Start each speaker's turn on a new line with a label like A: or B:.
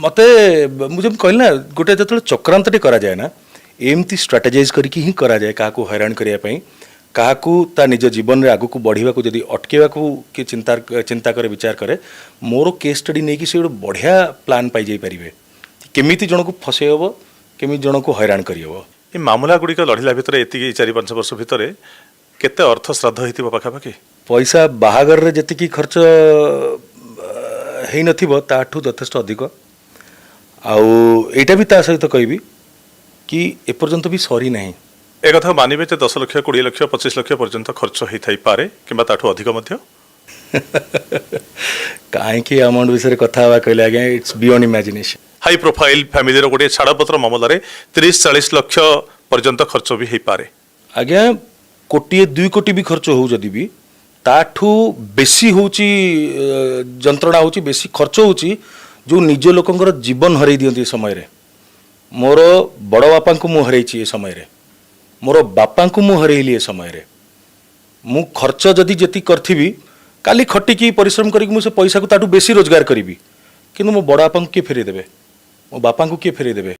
A: ମୋତେ, ମୁଁ ଯେମିତି କହିଲି ନା, ଗୋଟେ ଯେତେବେଳେ ଚକ୍ରାନ୍ତଟି କରାଯାଏ ନା, ଏମିତି ଷ୍ଟ୍ରାଟେଜାଇଜ୍ କରିକି ହିଁ କରାଯାଏ। କାହାକୁ ହଇରାଣ କରିବା ପାଇଁ, କାହାକୁ ତା ନିଜ ଜୀବନରେ ଆଗକୁ ବଢ଼ିବାକୁ ଯଦି ଅଟକେଇବାକୁ କିଏ ଚିନ୍ତା ଚିନ୍ତା କରେ, ବିଚାର କରେ, ମୋର କେସ୍ ଷ୍ଟଡି ନେଇକି ସେ ଗୋଟେ ବଢ଼ିଆ ପ୍ଲାନ୍ ପାଇଯାଇପାରିବେ, କେମିତି ଜଣକୁ ଫସେଇ ହେବ, କେମିତି ଜଣକୁ ହଇରାଣ କରିହେବ।
B: ଏ ମାମଲା ଗୁଡ଼ିକ ଲଢ଼ିଲା ଭିତରେ ଏତିକି 4-5 ବର୍ଷ ଭିତରେ କେତେ ଅର୍ଥ ଶ୍ରାଦ୍ଧ ହେଇଥିବ ପାଖାପାଖି?
A: ପଇସା ବାହାଘରରେ ଯେତିକି ଖର୍ଚ୍ଚ ହେଇନଥିବ, ତାଠୁ ଯଥେଷ୍ଟ ଅଧିକ। ଆଉ ଏଇଟା ବି ତା ସହିତ କହିବି କି ଏପର୍ଯ୍ୟନ୍ତ ବି ସରିନାହିଁ।
B: ଏ କଥା ମାନିବେ ଯେ 10 ଲକ୍ଷ, 20 ଲକ୍ଷ, 25 ଲକ୍ଷ ପର୍ଯ୍ୟନ୍ତ ଖର୍ଚ୍ଚ ହେଇଥାଇପାରେ କିମ୍ବା ତାଠୁ ଅଧିକ ମଧ୍ୟ?
A: କାହିଁକି ଆମାଉଣ୍ଟ ବିଷୟରେ କଥା ହେବା କହିଲେ ଆଜ୍ଞା? It's beyond imagination.
B: High profile ଫ୍ୟାମିଲିର ଗୋଟିଏ ଛାଡ଼ପତ୍ର ମାମଲାରେ 30-40 ଲକ୍ଷ ପର୍ଯ୍ୟନ୍ତ ଖର୍ଚ୍ଚ ବି ହେଇପାରେ।
A: ଆଜ୍ଞା, କୋଟିଏ 2 କୋଟି ବି ଖର୍ଚ୍ଚ ହଉ ଯଦି ବି, ତାଠୁ ବେଶୀ ହେଉଛି ଯନ୍ତ୍ରଣା ହେଉଛି, ବେଶୀ ଖର୍ଚ୍ଚ ହେଉଛି ଯେଉଁ ନିଜ ଲୋକଙ୍କର ଜୀବନ ହରେଇ ଦିଅନ୍ତି ଏ ସମୟରେ। ମୋର ବଡ଼ ବାପାଙ୍କୁ ମୁଁ ହରେଇଛି ଏ ସମୟରେ, ମୋର ବାପାଙ୍କୁ ମୁଁ ହରେଇଲି ଏ ସମୟରେ। ମୁଁ ଖର୍ଚ୍ଚ ଯଦି ଯେତିକି କରିଥିବି, କାଲି ଖଟିକି ପରିଶ୍ରମ କରିକି ମୁଁ ସେ ପଇସାକୁ ତାଠୁ ବେଶୀ ରୋଜଗାର କରିବି, କିନ୍ତୁ ମୋ ବଡ଼ ବାପାଙ୍କୁ କିଏ ଫେରେଇ ଦେବେ? ମୋ ବାପାଙ୍କୁ କିଏ ଫେରେଇ ଦେବେ?